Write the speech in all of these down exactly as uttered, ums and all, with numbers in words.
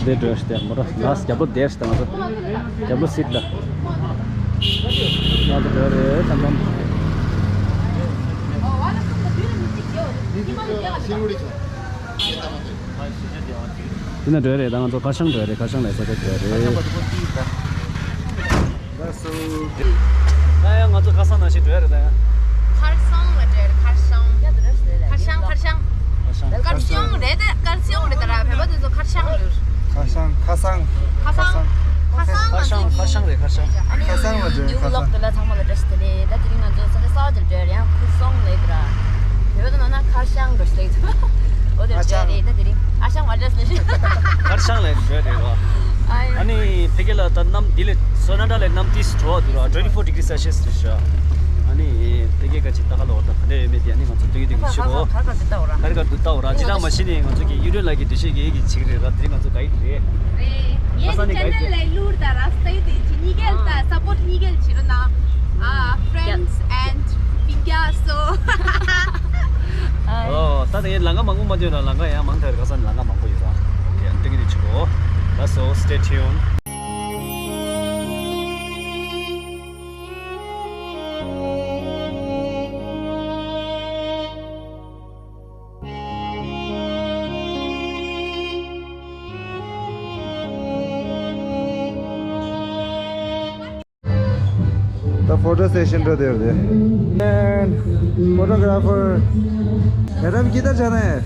འདི་འགྲོ་ཤི་དེ་མོ་ར་ལ་སི་རྒྱབ་ལོ་དེར་ཤི་དང་། ང་ཚོ་རྒྱབ་ལོ་སིཊ་ལ། ང་ཚོ་འགྲོ་རེད་ཐམ་ཐམ། འདི་ན་འགྲོ་རེད་ད། ང་ཚོ་ཁར་ཤང་འགྲོ་རེད། ཁར་ཤང་ལ་ས་ཆ་འགྲོ་རེད། ལགས་སོ། ད་ཡང་ང་ཚོ་ཁ་སང་ནང་བཞིན་འགྲོ་ཡ་རེད་ད་ཡང་། ཁར་སང་ལ་འགྲོ་ཡ་རེད། ཁར་སང་། ཁར་སང་ཁར་སང་། ཁར་སང་། ཁར་སང་རེད་ད། ཁར་སང་རེད་ད་ར། བོད་པ་དེ་ཚོ་ཁར་སང་ལ། ཁར་སང་། ཁར་སང་། ཁར་སང་། ཁར་སང་། ཁར་སང་། ང་ཚོ་ཁར་སང་། ཁར་སང་རེད། ཁར་སང་། ཨ་ནི་ཁར་སང་ལ་འགྲོ་ཡ། ནིའུ་ཁར་ལོག་སང་དེ་ལ་ཚང་མ་ལ་བཀྲ་ཤིས་བདེ་ལེགས། ད་དེ་རིང་ང་ཚོ་ས་ཆ་གསར་པ་ཅིག་འགྲོ་ཡ་རེད། ཡང་ཁར་སང་ལ་ཡོད་ར། བོད་པ་ནང་ན་ཁར་སང་འགྲོ་ཤི་ལེགས། འོ་དེ་ཨ་འགྲོ་ཡ་ཅང་རེད། ད་དེ་རིང་ཨ་ཞང་བ་འདྲ་ཞིག་ལ་ཤི། ཁར་སང་ལ་འགྲོ་ཡ་རེད་ར། ཨ་ནི་ཕ་གི་ལ་ད་གནམ་འདི་ལས་སོ་ན་འདྲ་ལས་གནམ་ཏིས་དྲོ་བ་འདུག་ར། twenty four degree Celsius རེད་ཤག་ཨ་ནི་ཕ་གི་ག་ཅིག་ལྟ་ག་ལོག་ད་ག་འདྲ་ཡོད་མེད་དེ། ཨ་ནི་ང་ཚོ་སྟོན་གྱི་འདུག་གི་ཤི་གོ། གར་གར་དུ་ལྟ་འོ་ར། གར་གར་དུ་ལྟ་འོ་ར། ཅི་ལྟ་མ་ཤི་ནས་ང་ཚོ་གི་ཡུ་རེ་ལ་གི་འདི་ཤེས་གི་གི་ཅིག་རེད་ར། དེ་ང་ཚོ་ག་ཡི་རེད། རེད། ངའི་ཁ་སང་ནས་ག་ཡི་རེད། ཅེ་ནལ་ལ་ལུར་དང་ར་སྟེ་དེ་ཅི་གཉིས་ཀའི་ལ་ད་སབ་པོར་གཉིས་ཀའི་བྱེད་རོགས་གནང་། ཨ། friends and Pinga so། ཨོ། ད་ལྟ་ཡིན་ལང་ཀ་མང་པོ་མ་ཐོན་ལ། ལང་ཀ་ཡང་མང་དྲགས་རེད། ཁ་སང་ལང་ཀ་མང་པོ་ཡོད་ར། ཨོ་ཁེ། ཨ་ནི་སྟོན་གྱི་འདུག་ཆུ་གོ། ལགས་སོ། stay tuned། ད་ཕོ་ཊོ་སེ་ཤན་འགྲོ་བསྡད་ཡོད་རེད། And photographer madam किधर जाना है?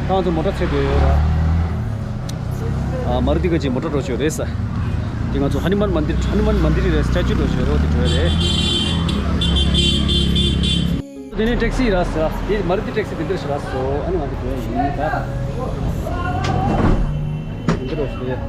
ད་ང་ཚོ་མོ་ཊ་ཚད་དགོས་ཡོད་ར། ཨ། མ་རུ་ཏི་ག་ཅིག་མོ་ཊ་འགྲོ་ཆོག་རེད་ས། དེ་ང་ཚོ་ཧ་ནུ་མན་མན་དིར། ཧ་ནུ་མན་མན་དིར་རེད། སི་ཊེ་ཅུ་འགྲོ་ཆོག་རོ་དེ་འགྲོ་ཡ་རེད། དེ་ནས་ཊེག་སི་ར་ས། དེ་མ་རུ་ཏི་ཊེག་སི་དེ་འདིར་ཞིག་ར་སོ། ཨ་ནི་ང་ཚོ་འགྲོ་ཡ་ཡིན་ད། དེ་འདིར་འགྲོ་ཆོག་རེད།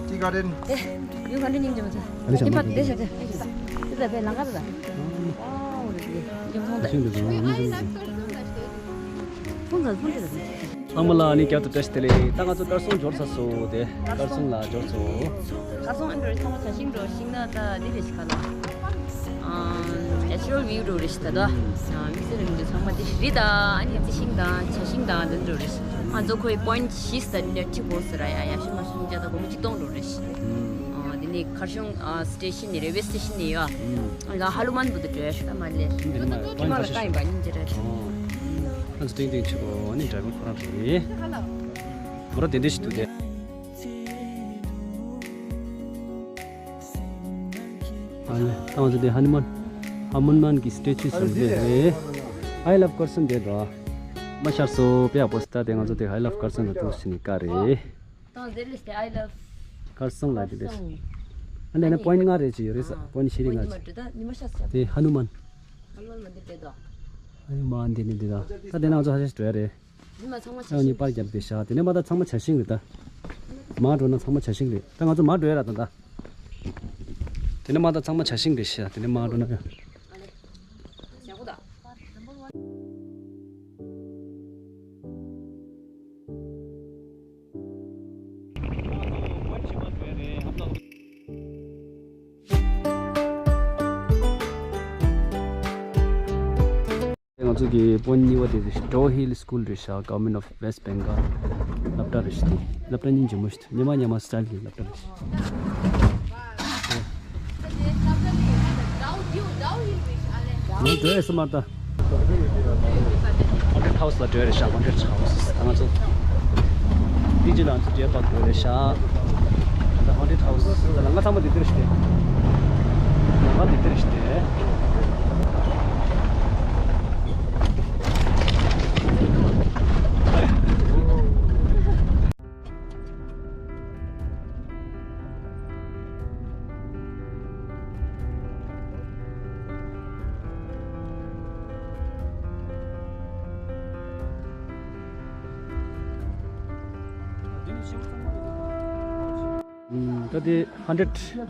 Tea garden. ཨ་ནི་ཞང་མ་དེ་ཤ་དེ་དེ་ལ་བས་ལང་ཀ་དེ་ལ། ཨ་ནི་ཞང་དེ་ཚོ་ཚང་མ་ལ་ཨ་ནི་བསྐྱར་དུ་བཀྲ་ཤིས་བདེ་ལེགས། ད་ང་ཚོ་དཀར་སོང་འབྱོར་ཚར་སོང་། དེ་དཀར་སོང་ལ་འབྱོར་སོང་། དཀར་སོང་ཨ་འགྲོ་ཚང་མ་བྱ་ཤིང་འགྲོ་ཤིང་ན་ད་འདི་རེ་ཞིག་ག་ལ། ཨ། natural view འགྲོ་རེ་ཞིག་ད་ད། ཨ། དམིགས་བསལ་རིང་འདི་ཚང་མ་འདི་རི་དང་ཨ་ནི་རྩི་ཤིང་དང་བྱ་ཤིང་དང་འདི་འགྲོ་རེ་ཞིག་ང་ཚོ་ཁོའི་པོ་ཡིན་ཊི་བཞི་ཙམ་ནས་ཁྲི་གོ་ཟེར་ཡ་ཡ་ཤི་མ་ཤི་ཉིན་བརྒྱ་དང་སྒོར་མོ་གཅིག་སྟོང་འགྲོ་རེ་ཞིག་ཨ། འདི་ནི་ཁར་ཤོང་ཨ། སི་ཊེ་ཤན་ནས་རེལ་ཝེ་སི་ཊེ་ཤན་ནས་ཡོད། ཨ། ལ་ཧ་ལུ་མན་བུ་དུ་འགྲོ་ཡ་ཤི་ད་མ་ལེ། འདི་ནི་མ་པོ་ཡིན་ཊི་ཁྲི་ལ་བཞི་ཀ་ཡིན་པ་ཉིན་བརྒྱ་རེ། ཨ། ང་ཚོ་ཏིང་ཏིང་ཆུ་གོ་ནི་ཌ་རའི་ཝར་ཁོ་རང་རེད། མོ་ར་དེ་འདྲ་ཞིག་འདུག་སྟེ། ཨ་ནི་ད་ང་ཚོ་དེ་ཧ་ནུ་མན། ཧ་ནུ་མན་གྱི་སི་ཊེ་ཅུ་ཟེར་བ་དེ་རེད། I love Karsan དེ་འདྲ། མ་ཤར་སོ་པེ་ཡག་པོ་སི་ད། དེ་ང་ཚོ་དེ་I love Karsan ལ་འདུག་ཟེར་ནས་བཀའ་རེད། དང་དེ་ལས་དེ་I love Karsan ལ་དེ་རེད། Karsan ཨ་ནི་ན་པོ་ཡིན་ཊི་ལྔ་རེ་ཅིག་ཡོད་རེད་ས། ཨ། པོ་ཡིན་ཊི་བཞི་རེ་ལྔ་ཅིག་དེ་ཧ་ནུ་མན། ཧ་ནུ་མན་མ་འདི་དེ་དོ། ཧ་ནུ་མན་དེ་ནི་དེ་དོ། ད་དེ་ན་ང་ཚོ་ཧ་ཤ་ཞིག་འགྲོ་ཡ་རེད། ཨ་ནི་པར་རྒྱབ་དེ་ཤ། དེ་ནས་མ་ད་ཚང་མ་བྱ་ཤིང་རེད་ད། མ་འགྲོ་ན་ཚང་མ་བྱ་ཤིང་རེད། ད་ང་ཚོ་མ་འགྲོ་ཡ་ར་ད་ད། དེ་ནས་མ་ད་ཚང་མ་བྱ་ཤིང་རེད་ཤ། དེ་ནས་མ་འགྲོ་ན་ཡ། ང་ཚོ་གི་པོ་ཡིན་ཊི་གཉིས་པ་དེ་Dawhill School རེད་ཤག Government of West Bengal སློབ་གྲྭ་རེད་ཤག་དེ་སློབ་གྲྭ་སྙིང་རྗེ་མོ་ཞིག་འདུག་ཉི་མ་ཉི་མ་སི་ཊལ་གྱི་སློབ་གྲྭ་རེད་ཤག་ང་འགྲོ་ཡས་སུ་མ་ལྟ། Haunted House ལ་འགྲོ་ཡས་རེད་ཤག Haunted House ད་ང་ཚོ་ཏིག་ཅི་ལ་ང་ཚོ་འདྲེས་པ་འགྲོ་ཡས་རེད་ཤག་ད་Haunted House ད་ལ་ང་ཚང་མ་འདི་འདིར་ཞིག་སྟེ། ང་འདི་འདིར་ཞིག་སྟེ། ད་དེ་ཧན་ཌེཌ།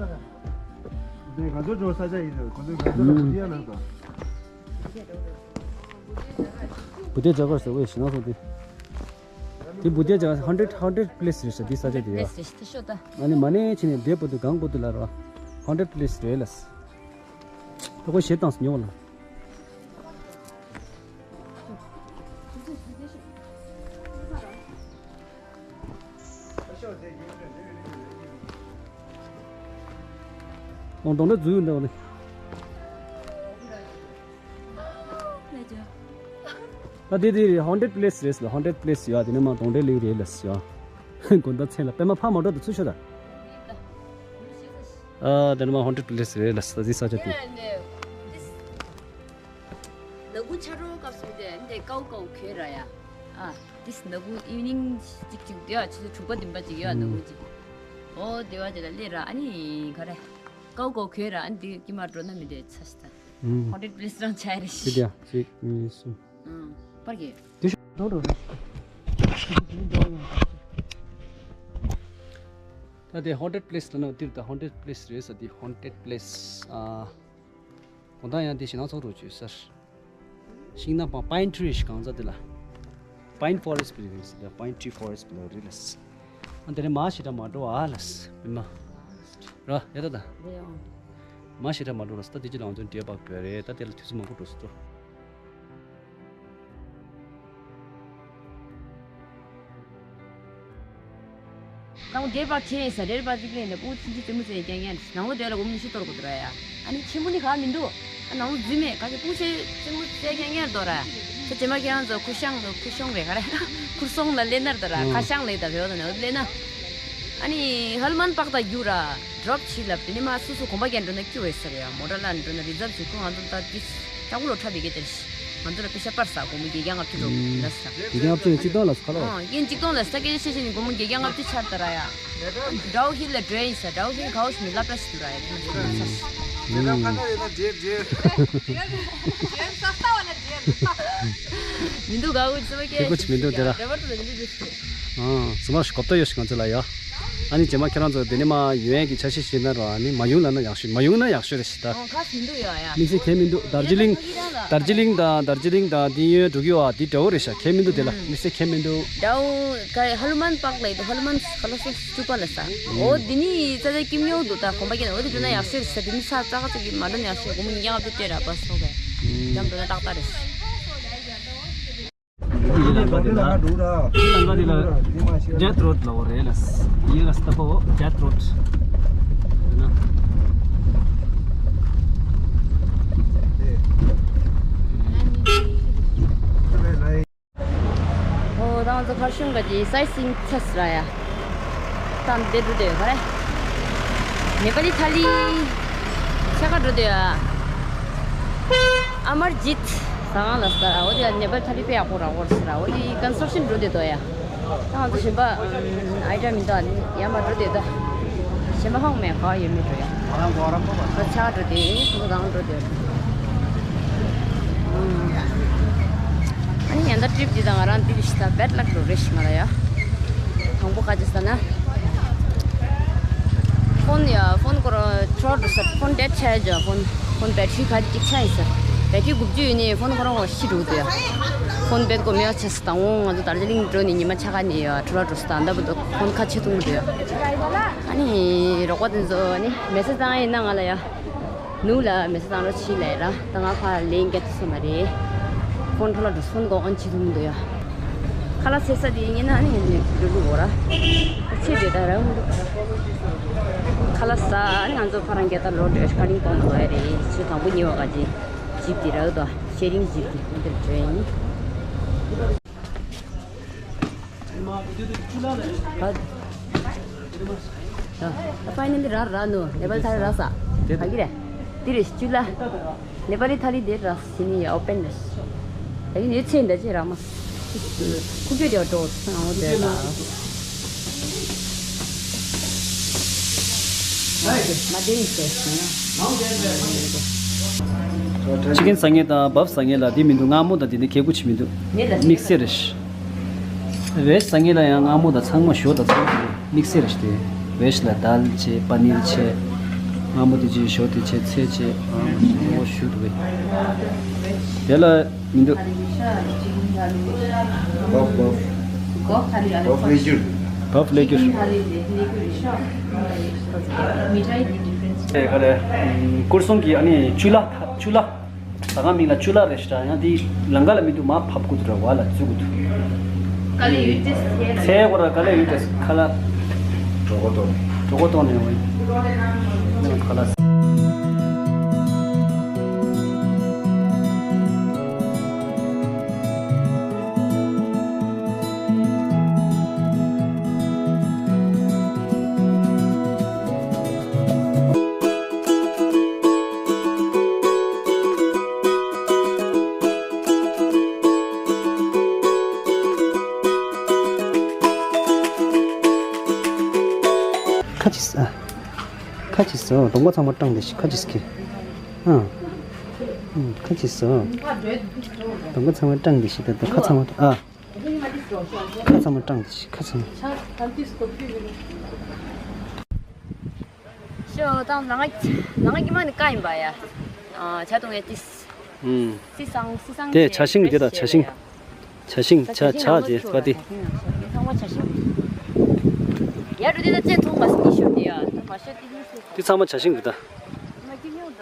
དེ་ང་ཚོ་འགྲོ་ས་ཆ་ཡིན་རེད། ཁོ་ཚོ་ང་ཚོ་ལ་བུ་དེ་ལ་འགྲོ། བུ་དེ་རྒྱ་གར་ཟེར་བའི་ཞིང་ནང་སོང་དེ། དེ་བུ་དེ་རྒྱ་གར་ཧན་ཌེཌ་ཧན་ཌེཌ་པི་ལེ་སི་རེད་ཤག་དེ་ས་ཆ་དེ་ཡ། པི་ལེ་སི་རེད་ཤག་དེ་ཤོད་ད། ཨ་ནི་མ་ནས་ཕྱིན་ནས་དེ་བུ་དེ་གང་བུ་དེ་ལ་ར་ཧན་ཌེཌ་པི་ལེ་སི་རེད་ལ། ད་ཁོ་ཞེད་བཏང་སོང་ཉོ་ལ། ཨོ་གདོང་འདྲ་འཛུལ་ཡོད་འདྲ་བ་ནི། ད་དེ་དེ་ཧོན་ཌེཌ་པི་ལེ་སི་རེད་ཟེར། ཧོན་ཌེཌ་པི་ལེ་སི་ཡོད། དེ་ནས་མ་གདོང་འདྲའི་ལེའུ་རེད་ལ་ཟེར། དགོན་བདག་མཚན་ལ་པད་མ་ཕ་མ་འགྲོ་དུ་ཚུར་ཤོད་ད། ཨ་དེ་ནས་མ་ཧོན་ཌེཌ་པི་ལེ་སི་རེད་ལ་ཟེར་ཟི་ས་ཆ་དེ། ནག་ཁུ་ཆ་རོ་སྐབས་སུ་དེ་འདི་ཀའུ་ཀའུ་ཁེ་ར་ཡ། ཨ་དིས་ནག་ཁུ་ཨི་ཝི་ནིང་ཅིག་ཅིག་དེ་ཡ་ཆུ་ཚོད་དྲུག་པ་བདུན་པ་ཅིག་ཡོད་ནག་ཁུ་ཅིག་ཨོ་དེ་བ་དེ་ལ་སླེབས་ར། ཨ་ནི་ག་རེ་ཀའུ་ཀའུ་ཁེ་ར། ཨ་ནི་དེ་ཀྱི་མ་འགྲོ་ན་མི་དེ་ཚ་ཤི་ད། ཧོན་ཌེཌ་པི་ལེ་སི་རང་ཆ་ཡ་རེ་ཤི། དེ་དེ་ཡ་གཅིག་གཉིས་གསུམ། ཨང་པར་གྱི་དེ་ཤོ་འགྲོ་འགྲོ་རེ། ད་དེ་ཧོན་ཌེཌ་པི་ལེ་སི་ལ་ནོ་དེར་ད་ཧོན་ཌེཌ་པི་ལེ་སི་རེད་ས། དེ་ཧོན་ཌེཌ་པི་ལེ་སི་ཨ། གོང་ཐང་ཡང་དེ་ཞིང་ནགས་ཚོགས་རུ་བཅོས་སར། ཤིང་ནགས་པ་པའིན་ཊི་རི་ཞིག་གང་ཚ་དེ་ལ། པའིན་ཕོ་རེ་སི་ཊི་པི་རི་ལ་སི་ད་པའིན་ཊི་རི་ཕོ་རེ་སི་ཊི་པི་ལ་རི་ལ་སི། ཨ་དེ་རེ་མ་ཞེ་དྲག་མ་འགྲོ་ཨ་ལ་སི་མི་མ། ར་ཡ་ད་ད། རེད་ཨང་། མ་ཞེ་དྲག་མ་འགྲོ་ལ་སི་ད་དེ་ཅི་ལ་ང་ཚོ་འདྲེས་པ་དགོས་རེད། ད་དེ་ལ་དུས་ཚོད་མང་པོ་འགྲོ་སི་ཏོ། ནང་སྡེར་པ་ཁྱེད་ས་སྡེར་པ་རིག་ལས་ནས་སྤུ་ཚིག་གི་རྩེད་མོ་རྩེ་རྐྱང་རྐྱང་རེད། ནང་ལོ་དེ་ལ་སྒོར་མོ་ཉི་ཤུ་གཏོར་དགོས་འདུག་ར་ཡ། ཨ་ནི་ཆེན་པོ་ནི་ག་མི་འདུག་ཨ་ནང་ལོ་རྫུན་མེད་ག་གི་སྤུ་ཚེ་རྩེད་མོ་རྩེ་རྐྱང་རྐྱང་རེད་དོ་ར། ད་རྗེས་མ་ཁྱེད་རང་ཚོ་ཁུ་ཤང་ཁུ་ཤོང་རེད་ག་རེ། ཁུར་སོང་ལ་སླེབས་ན་རེད་དོ་ར། ཁ་ཤང་ལེགས་ད་བེའོ་ད་ནས་སླེབས་ན། ཨ་ནི་ཧལ་མན་པག་ད་རྒྱུ་ར། ཌོབ་བྱིས་ལབ་དེ་ནི་མ་སུ་སུ་གོམ་པ་རྒྱག་འགྲོ་ན་སྐྱུ་བས་ཟེར་ཡ། མོ་ཊ་ལ་འགྲོ་ན་རི་ཛབ་བྱེད་ཁུ་ང་ཚོ་ད་དེ་ལྕགས་པོ་ལོ་ཁྲབ་བི་གེ་དེར་ཤི། ང་ཚོ་ལ་པེ་ཤ་པར་ས་སྒོར་མོ་བརྒྱད་བརྒྱ་ལྔ་བཅུ་འགྲོ་ན་ས། བརྒྱད་བརྒྱ་ལྔ་བཅུ་ནས་གཅིག་སྟོང་ལ་ཁ་ལོ། ཨང་ཡིན་གཅིག་སྟོང་ལ་ས་སྐད་ཆ་བཤད་བཤད་ནས་སྒོར་མོ་བརྒྱད་བརྒྱ་ལྔ་བཅུ་ཆར་ད་ར་ཡ། ཌའོ་ཧིལ་ལ་འགྲོ་ཡིན་ས། ཌའོ་ཧིལ་གའོ་ཤི་མི་ལབ་ར་ཞིག་འདུག་ར་ཡ། དེ་ནི་ཚ་ས། ཇེ་ཁ་ཁ་ཡོད་ན་ཇེ་ཇེ། མི་འདུག་ག་འུ་ཚོ་སྐད་ཆ་མི་འདུག་དེ་ར། ཌ་ར་བར་དུ་ལ་མི་འདུག་དེ། ཨང་། ཚང་མ་ཞིག་གོ་བརྡ་ཡོད་ཞིག་ང་ཚོ་ལ་ཡ། ཨ་ནི་རྗེས་མ་ཁྱེད་རང་ཚོ་དེ་ནས་མ་ཡོང་ཡས་ཀྱི་འཆར་གཞི་བྱེད་ན་རོ། ཨ་ནི་མ་ཡོང་ན་ན་ཡག་ཤོས། མ་ཡོང་ན་ཡག་ཤོས་རེད་ཤི་ད། ཨོ་ཁ་ཟིན་འདུག་ཡ་ཡ། དམིགས་བསལ་གལ་མི་འདུག་དར་ཇི་ལིང་། དར་ཇི་ལིང་དང་དར་ཇི་ལིང་དང་དེ་ཡོན་འགྲོ་གི་ཡོད་ཨ། དེ་འདྲ་བོ་རེད་ཤག་གལ་མི་འདུག་དེ་ལ་དམིགས་བསལ་གལ་མི་འདུག་ཌའོ་ཧ་ལུ་མན་པག་ལ་ཡོད་ཧ་ལུ་མན་ཧ་ལ་སོ་སུ་པ་ལ་ས། ཨོ་དེ་ནི་ཙ་ཙ་ཀིམ་ཉོ་འདུག་ད་གོམ་པ་རྒྱག་ན་ཨོ་དེ་འགྲོ་ན་ཡག་ཤོས་རེད་ཤི་ད། དེ་ནི་ས་ཙག་ཙག་གི་མ་འགྲོ་ན་ཡག་ཤོས། སྒོར་མོ་ཉིས་བརྒྱ་ལྔ་བཅུ་སྤྲད་ར་པ་སོ་ག་འགྲམ་འགྲོ་ན་ཏག་ཏག་རེད་ཤི། ལམ་ཁ་དེ་ལ་ལམ་ཁ་དེ་ལ་ཇེ་ཊི་རོཌ་ལབ་རེད་ལ། ཡིན་ལ་སྟ་པོ་ཇེ་ཊི་རོཌ། ཨོ་ད་ང་ཚོ་ཁར་ཤུང་ག་ཅི་སའི་སིང་ཚེས་ར་ཡ། ད་འདི་འགྲོ་དེ་ག་རེ། ནེ་པ་ལི་ཐ་ལི། ཆ་ག་འགྲོ་དེ་ཡ། ཨ་མར་ཇིད་ཟ་ཁང་ལ་ཟ་ར། འོ་དེ་ནེ་པ་ལི་ཐ་ལི་དཔེ་ཡག་པོ་རག་པོ་ཟ་ར། འོ་དེ་ཀོན་སི་ཊྲག་ཤན་འགྲོ་དེ་དོ་ཡ། ད་ང་ཚོ་གཞན་པ་ཨའི་ཊམ་མི་འདུག་ཡ་མ་འགྲོ་དེ་ད། གཞན་པ་ཧོང་མེད་ག་ཡོད་མེད་འགྲོ་ཡ། ང་ཆ་འགྲོ་དེ་ཁོ་ཚོ་གང་འགྲོ་དེ། ཨ་ནི་ཡང་ད་ཊི་རིབ་འདི་དང་ང་རང་འདི་རེད་ཤི་ད། བེཌ་ལག་འགྲོ་རེད་ཤི་ང་ལ་ཡ། དང་པོ་ག་ཅི་ཟེར་ན། ཕོན་ཡ་ཕོན་ཁོ་རང་ཁྲོ་འགྲོ་ས། ཕོན་ཌེཌ་ཆགས་ཡ། ཕོན་ཕོན་བེ་ཊི་རི་ག་ཅིག་ཆགས་ཡིན་ས། བེ་ཊི་རི་དགུ་བཅུ་ཡོད་ནི་ཕོན་ཁོ་རང་ཤི་འགྲོ་གི་འདུག་ཡ། ཕོན་བེད་གོ་མེད་ཆགས་སི་དང་འོང་། ང་ཚོ་དར་ཇི་ལིང་འགྲོ་ནི་ཉི་མ་ཆ་ག་ནི་ཡ་ཁྲོ་ལ་འགྲོ་སི་ད། ད་བུ་དོ་ཕོན་ཁ་ཆེ་ཐུང་འདུག་ཡ། ཨ་ནི་རོགས་པ་དེ་ཚོ་ནི་མེ་སེ་ཇི་བཏང་ཡིན་ན་ང་ལ་ཡ། ནུ་ལ་མེ་སེ་ཇི་བཏང་རོགས་བྱེད་ལབ་ར། ད་ང་ཕར་ལན་རྒྱག་ཐུབ་ས་མ་རེད། ཕོན་ཁྲོ་ལ་འགྲོ་སོང་གོ་ཨོན་བྱེད་ཐུབ་མི་འདུག་ཡ། ཁ་ལག་ཟས་ས་དེ་ཡིན་ན་ནི་ངས་འགྲོ་ལུགས་འོ་ར། ཆེ་དེ་ད་ར་མི་འདུག་ཁ་ལག་ཟ་ནི་ང་ཚོ་ཕ་རང་རྒྱ་ད་ལོ་འདྲ་ཀ་ལིང་པོང་ལ་འགྲོ་ཡ་རེད། ཆུ་དང་པོ་ཉེ་བ་ག་ཅི་ཇིབ་དེ་ར་དོ་ཤེ་རིང་ཇིབ་དེ་འདིར་འགྲོ་ཡ་ཡིན། ཕའི་ནལ་ལི་ར་ར་ནོ་ནེ་པ་ལི་ཐ་ལི་ར་ས། ག་གི་རེད། འདི་རེད་ཅུ་ལ། ནེ་པ་ལི་ཐ་ལི་འདི་ར་སི་ནི་ཡ་ཨོ་པན་རེད། ད་ཡིན་ཡོད་ཚེ་འདྲ་ཅི་ར་མ། ཁུ་ཁྱོད་དེ་འགྲོ་ཚང་འོ་དེ་ལ། མ་དེ་ནི་ཟེར་སོང་ཡ། ཅི་ཀན་ཟ་ངེས་དང་བབ་ཟ་ངེས་ལ་འདི་མི་འདུག་མངར་མོ་དང་དེ་འདྲ་གལ་དགུ་ཅི་མི་འདུག་དམིགས་བསལ་རེད། རེད་ཟ་ངེས་ལ་ཡང་མངར་མོ་དང་ཚང་མ་ཞོ་དང་ཚང་མ་དམིགས་བསལ་རེད་དེ། ཝེཇ་ལ་དཱལ་བྱས། པ་ནིར་བྱས། སྔ་མོ་དེ་བྱས། ཞོ་དེ་བྱས། ཚལ་བྱས། ཨ་མ་ཞོ་ཞུ་འདུག་གས། དེ་ལ་མི་འདུག་བབ་བབ། བབ་ལས་འགྱུར། བབ་ལས་འགྱུར། དེ་ག་རེ། སྐོར་སྲུང་གི་ཨ་ནི་ཆུ་ལ། ཆུ་ལ། ད་ག་མིང་ལ་ཆུ་ལ་རེད་ཤག་ཡང་དེ་ལམ་ཁ་ལ་མི་འདུག་མར་ཕབ་དགོས་འདུག་ར། བ་ལ་འཛུལ་དགོས་འདུག་ཚལ་སྐོར་ར་དཀའ་ལས་ཡོད་དེ། ཁ་ལག་གྲོད་ཁོག་ལྟོགས་ནས། གྲོད་ཁོག་ལྟོགས་ནས་འོང་། ཁ་ལག་ཁ་ཅིག་ཨ། ཁ་ཅིག་སོ། གདོང་པ་ཚང་མ་སྐྲངས་ཏེ་ཤི། ཁ་ཅིག་སྐྱེ། ཨ། ཨུམ། ཁ་ཅིག་སོ། གདོང་པ་ཚང་མ་སྐྲངས་ཏེ་ཤི། ད་ད་ཁ་ཚང་མ་ཨ། ཁ་ཚང་མ་སྐྲངས་ཏེ་ཤི། ཁ་ཚང་མ། ཤོ་དང་ལ་ང་ལ་ང་ཀྱི་མ་ནི་ཀ་ཡིན་པ་ཡ། ཨ། ཇ་འཐུང་ཡ་ཏིས། ཨུམ། སི་སང་སི་སང་དེ་ཇ་ཤིང་དེ་དང་ཇ་ཤིང་། ཇ་ཤིང་། ཇ་ཇ་དེ་པ་དེ། ཚང་མ་ཇ་ཤིང་། ཡ་རུ་དེ་ད་ཅན་ཐོང་མ་སི་ཤོ་དེ་ཡ། ད་མ་ཤོ་དེ་ཡིན་སི། དེ་ཚང་མ་ཇ་ཤིང་རེད་ད། ང་ཀྱི་ཉོ་ད།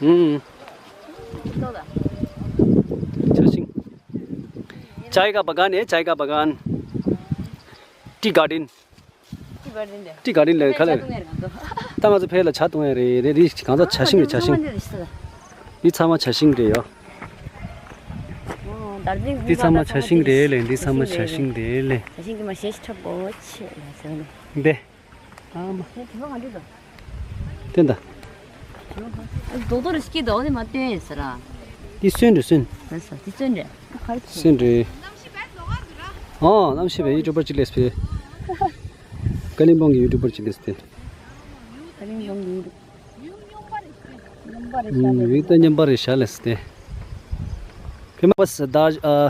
ཨུམ། ད་ད། ཇ་ཤིང་། चाय का बगान है, चाय का बगान। Tea garden. ཏི་ག་རིན་ལས་ཁ་ལས། ད་ང་ཚོ་ཕེ་ལ་ཇ་འཐུང་ཡ་རེད། རེད་རེད། གང་ཚ་ཇ་ཤིང་རེད། ཇ་ཤིང་། འདི་ཚང་མ་ཇ་ཤིང་རེད་ཡོ། འདི་ཚང་མ་ཇ་ཤིང་རེད་ལས། འདི་ཚང་མ་ཇ་ཤིང་རེད་ལས། ཇ་ཤིང་གི་མ་ཞེས་ཁྲབ་པོ་ཆེ་ལ་ཟེར་ནས། འདི། ཨ་མ། དེ་དེ་མ་འདི་དང་། དེ་འདྲ། རྡོག་རྡོག་རེ་སྐྱིད་དོ་ནི་མ་སྟོན་ཟེར་ར། འདི་སོན་རེད་སོན། ཟེར་ཟེར་འདི་སོན་རེད། སོན་རེད། ཨོ། གནམ་གཤིས་པའི་ཡུ་ཊུབ་པར་ཅིག་སླེབས་པས། ཀ་ལིམ་པོང་གི་ཡུ་ཊུབ་པར་ཅིག་སླེབས་ཏེ། ཀ་ལིམ་པོང་གི་ཡུ་ཊུབ། ཡུ་ཊུབ་པར་རེད་ཤག་སླེབས་ཏེ། फिर वापस दार्ज- अ,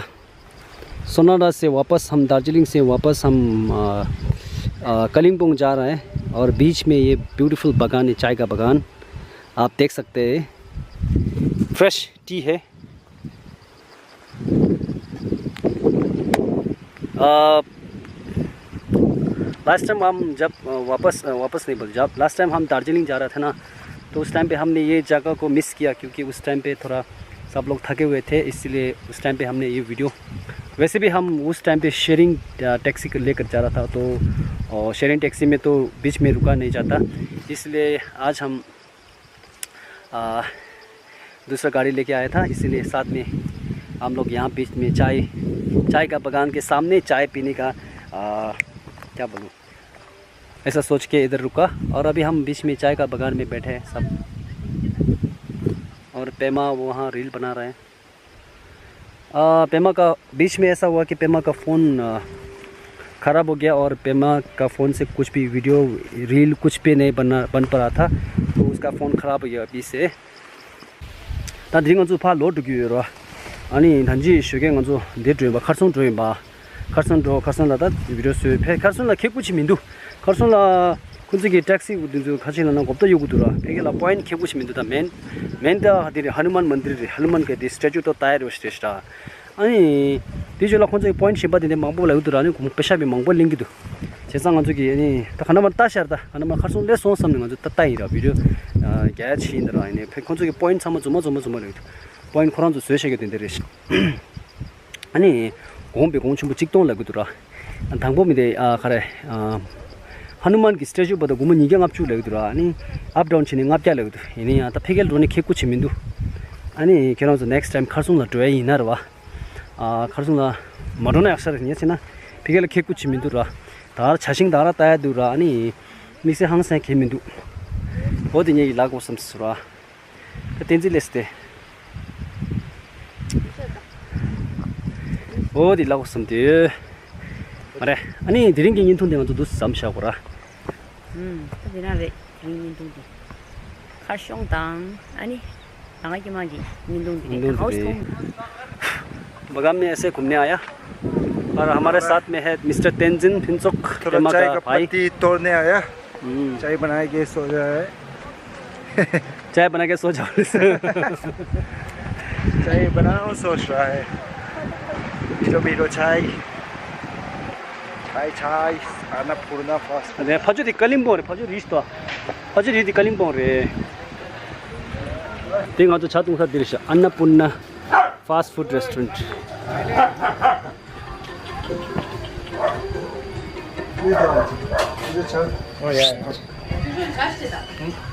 सोनाडा से वापस हम दार्जिलिंग से वापस हम, अ, अ, कलिम्पोंग जा रहे हैं और बीच में ये ब्यूटीफुल बागान है, चाय का बागान, आप देख सकते हैं। फ्रेश टी है। अ, लास्ट टाइम हम जब, अ, वापस, अ, वापस नहीं बोल, जब लास्ट टाइम हम दार्जिलिंग जा रहा था ना, तो उस टाइम पे हमने ये जगह को मिस किया, क्योंकि उस टाइम पे थोड़ा सब लोग थके हुए थे, इसीलिए उस टाइम पे हमने ये वीडियो, वैसे भी हम उस टाइम पे शेयरिंग, अ, टैक्सी को लेकर जा रहा था, तो, अ, शेयरिंग टैक्सी में तो बीच में रुका नहीं जाता, इसलिए आज हम अ, दूसरा गाड़ी लेके आया था, इसीलिए साथ में हम लोग यहाँ बीच में चाय, चाय का बागान के सामने चाय पीने का, अ, क्या बोलूँ, ऐसा सोच के इधर रुका। और अभी हम बीच में चाय का बागान में बैठे हैं सब। और पेमा वहाँ रील बना रहे हैं। आ, पेमा का बीच में ऐसा हुआ कि पेमा का फ़ोन, आ, ख़राब हो गया और पेमा का फ़ोन से कुछ भी वीडियो, रील कुछ भी नहीं बना, बन पा रहा था, तो उसका फ़ोन ख़राब हो गया अभी से। ད་དེ་རིང་ང་ཚོ་ཕར་ལོག་འགྲོ་གི་ཡོད་ར། ཨ་ནི་ད་ཅི་ཞོགས་ཀས་ང་ཚོ་འདིར་འགྲོ་ཡིན་པ། ཁར་སང་འགྲོ་ཡིན་པ། ཁར་སང་འགྲོ། ཁར་སང་ལ་ད་བི་ཌིའོ་བཟོས་ཕེབས། ཁར་སང་ལ་ཁེ་ཁུ་ཅིག་མི་འདུག་ཁར་སང་ལ་ཁོ་ཚོ་གི་ཊེག་སི་འདི་ཚོ་ཁ་ཆེ་ལ་ན་གོ་བརྡ་གཡོག་གི་འདུག་ར། ཕ་གི་ལ་པོ་ཡིན་ཊི་ཁེ་ཁུ་ཅིག་མི་འདུག་ད་མེན་མེན་ད་དེ་རེད། ཧ་ནུ་མན་མན་དིར་རེད། ཧ་ནུ་མན་གི་དེ་སི་ཊེ་ཅུ་ཏོ་ཏཱ་ཡ་རེད་ཤག་ར། ཨ་ནི་དེ་ཚོ་ལ་ཁོ་ཚོ་གི་པོ་ཡིན་ཊི་གཞན་པ་དེ་འདྲ་མང་པོ་ལབ་ཀྱི་འདུག་ར། ཨ་ནི་གོང་པེ་ཤ་བི་མང་པོ་ལེན་གྱི་འདུག་བྱས་ཙང་ང་ཚོ་གི་ཨ་ནི་ད་ཧ་ནུ་མན་ལྟ་ཤར། ད་ཧ་ནུ་མན་ཁར་སང་སླེབས་སོང་བསམ་ནས་ང་ཚོ་ད་ལྟ་ཡིན་ར། བི་ཌིའོ་རྒྱ་ཡ་ཆེ་ཡིན་ད་ར། ཨ་ནི་ཕ་ཁོ་ཚོ་གི་པོ་ཡིན་ཊི་ཚང་མ་རྫུན་མ་རྫུན་མ་རྫུན་མ་ལབ་ཀྱི་འདུག་པོ་ཡིན་ཊི་ཁོ་རང་ཚོ་བཟོས་བཞག་གི་དེ་འདྲ་རེད་ཤག་ཨ་ནི་གོང་པའི་གོང་ཆེན་པོ་གཅིག་སྟོང་ལབ་ཀྱི་འདུག་ར། དང་པོ་མི་དེ་ཨ་ག་རེ། ཨ་ཧ་ནུ་མན་གི་སི་ཊེ་ཅུ་བར་དུ་སྒོར་མོ་ཉིས་བརྒྱ་ལྔ་བཅུ་ལབ་ཀྱི་འདུག་ར། ཨ་ནི་ཨབ་ཌའུན་བྱས་ནས་ལྔ་བརྒྱ་ལབ་ཀྱི་འདུག་ཡིན་ན་ཡང་ད་ཕ་གིར་འགྲོ་ནས་ཁེ་ཁུ་ཅིག་མི་འདུག་ཨ་ནི་ཁྱེད་རང་ཚོ་ནེག་སི་ཊི་ཊེམ་ཁར་སང་ལ་འགྲོ་ཡ་ཡིན་ན་རེད་བ། ཨ་ཁར་སང་ལ་མ་འགྲོ་ན་ཡག་ཤག་རེད། ངས་བྱས་ན་ཕ་གི་ལ་ཁེ་ཁུ་ཅིག་མི་འདུག་ར། ད་ཇ་ཤིང་ད་ར་ལྟ་ཡ་འདུག་ར། ཨ་ནི་དམིགས་བསལ་ཧང་སང་གང་ཡང་མི་འདུག་འོ་དེ་ངས་ཡིད་ལ་གོ་བསམ་སོང་ར། ད་བསྟན་འཛིན་ལས་སྟེ། འོ་དེ་ལ་གོ་བསམ་དེ། མ་རེད། ཨ་ནི་དེ་རིང་གི་བརྙན་ཐུང་དེ་ང་ཚོ་འདུག་སེ་མཚམས་བཞག་དགོས་ར། ཨུམ། ད་དེ་རང་རེད། དེ་རིང་བརྙན་ཐུང་དེ། ཁར་ཤོང་དང་ཨ་ནི། ད་ང་ཀྱི་མ་གི་བརྙན་ཐུང་འདི་རེད། ད་ཧའུ་སི་ཐོང་། बगल में ऐसे घूमने आया। और हमारे साथ में है मिस्टर तेंजिन फिंचुक, थोड़ा तेमा चाय का का भाई। पत्ती तोड़ने आया। हम्म। चाय बना के सो जाए। चाय बना के सो जाओ। चाय बनाओ सोच रहा है। मिठो मिठो चाय। चाय चाय। Annapurna fast food. अरे, फजू थी कलिम्पोंग रे, फजू रिश्तो। फजू थी कलिम्पोंग रे। तिंग तो छातुंग सा दिर्श Annapurna fast food restaurant. Oh, yeah.